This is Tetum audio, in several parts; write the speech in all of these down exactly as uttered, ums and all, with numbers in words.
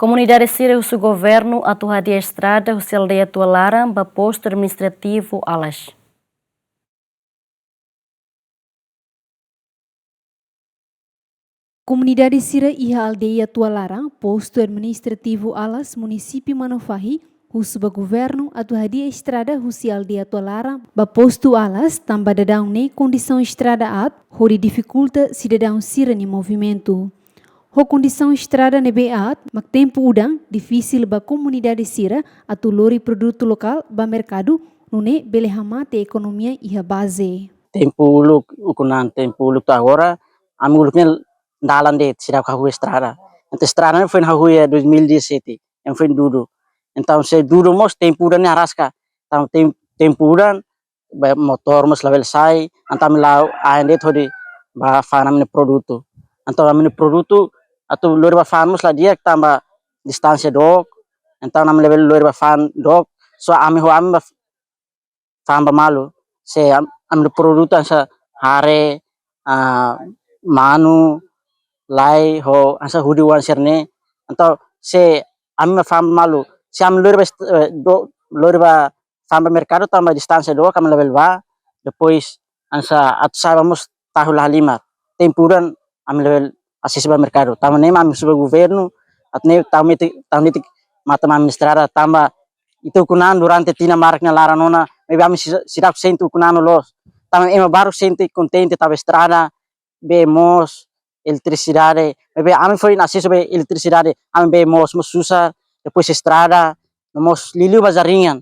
Komunidade sira husu governu atu hadi'a estrada husi aldeia Tua Laran ba postu administrativu Alas. Komunidade sira iha aldeia Tua Laran, postu administrativu Alas, munisípiu Manufahi, husu ba governu atu hadi'a estrada husi aldeia Tua Laran ba postu Alas, tanba daudaun ne'e kondisaun estrada aat hodi difikulta sidadaun sira-nia movimentu. Ho kondisaun estrada ne'ebé aat, mak tempu udan difisil ba komunidade sira atu lori produtu lokál ba merkadu, nune'e bele hamate ekonomia iha baze. Tempu uluk, ukun an tempu uluk to'o agora, ami uluk ne'e dalan de'it, seidauk hahú estrada. Entaun estrada ne'e foin hahú iha dois mil e dezassete, entaun foin dudu. Entaun se dudu mós tempu udan ne'e araska. Entaun tem-, tempu udan, ba motór mós labele sai, entaun ami la'o ain de'it hodi bá fa'an ami-nia produtu. Entaun ami-nia produtu atu lori bá fa'an mós la di'ak tanba distánsia dook, entaun ami labele lori bá fa'an dook, só ami ho ami bá fa'an ba malu. Se am-, ami-nia produtu hanesan hare, ah, manu, lai ho hanesan hudi-oan sira-ne'e. Entaun se ami bá fa'an ba malu, se ami lori bá est-, eh, do-, lori bá fa'an ba merkadu tanba distánsia dook ami labele bá, depois hanesan atu sa'e bá mós tahu la halimar. Tempu udan ami labele asesu ba merkadu. Tanba ne'e mak ami husu ba governu atu ne'e tau meeting, tau meeting matan ami-nia estrada tanba ita ukun an durante tinan barak nia laran ona, maibé ami sei-, seidauk sente ukun an loos. Tanba ema balu sente kontente tanba estrada, bee moos, eletrisidade, maibé ami foin asesu ba eletrisidade, ami bee moos mós susar, depois estrada, no mós liuliu ba jaringan.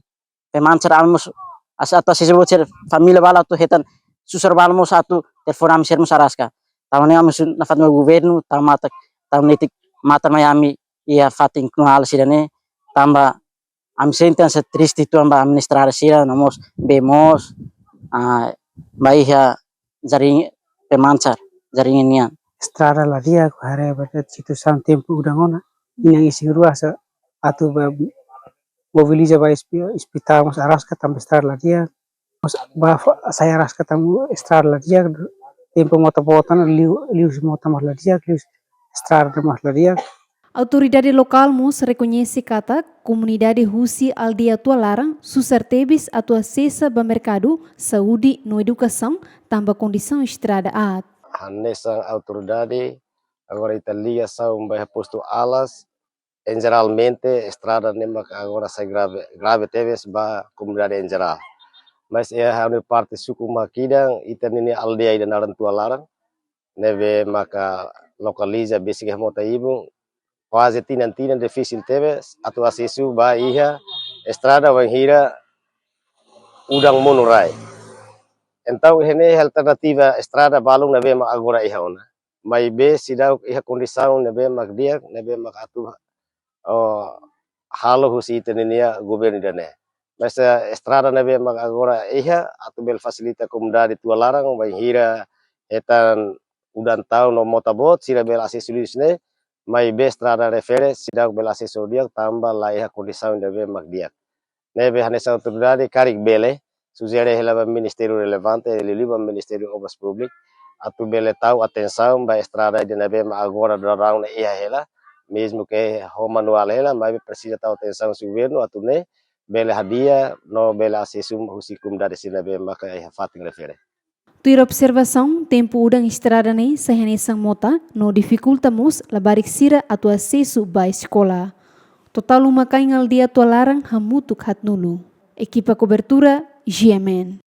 Pemansar ami mós as-, atu asesu ba sira família balu atu hetan susar balu mós atu telefone ami sira mós araska. Tanba ne'e ami husu nafatin ba governu, tau matan, tau meeting matan mai ami iha fatin knal sira-ne'e, tanba ami sente hanesan triste uitoan ba ami-nia estrada sira, no mós bee moos, ah, ba iha jaring-, pemansar, jaringan nian. Estrada la di'ak, haree ba de'it situasaun tempu udan ona, inan isin-rua hanesan atu bá mobiliza ba espi-, ospitál mós araska tanba estrada la di'ak, mós bá fa-, sai araska tanba estrada la di'ak, tempu mota boot ona, liu, liuhusi mota mós la di'ak, liuhusi estrada mós la di'ak. Autoridade lokál mós rekoñese katak komunidade husi aldeia Tua Laran susar tebes atu asesa ba merkadu, saúde no edukasaun tanba kondisaun estrada aat. Hanesan autoridade, agora ita ligasaun ba iha postu Alas, em jeralmente estrada ne'e mak agora sai grave, grave tebes ba komunidade em geral. Mas iha ha'u-nia parte suku Makidan, ita-nia aldeia ida naran Tua Laran, ne'ebé maka lokaliza besik iha mota ibun, kuaze tinan-tinan difisil tebes atu asesu ba iha estrada wainhira udan monu rai. Entaun iha ne'e alternativa estrada balun ne'ebé mak agora iha ona. Maibé seidauk iha kondisaun ne'ebé mak di'ak, ne'ebé mak atu, oh, halo husi ita-nia governu ida-ne'e. Mas, eh, estrada ne'ebé mak agora iha atu bele fasilita komunidade Tua Laran, wainhira hetan udan tau no mota boot, sira bele asesu liu husi ne'e, maibé estrada refere, seidauk bele asesu di'ak, tanba la iha kondisaun ne'ebé mak di'ak. Ne'ebé hanesan autoridade karik bele sujere hela ba ministériu relevante, liuliu ba Ministériu Obras Públikas, atu bele tau atensaun ba estrada ida ne'ebé mak agora daudaun ne'e iha hela, mezmu ke ho manuál hela, maibé presiza tau atensaun husi governu atu ne'e bele hadi'a no bele asesu husi komunidade sira ne'ebé maka iha fatin refere. Tuir observasaun, tempu udan estrada ne'e sai hanesan mota no difikulta mós labarik sira atu asesu ba eskola. Totál uma-kain aldeia Tua Laran hamutuk haatnulu. Ekipa kobertura, G M N.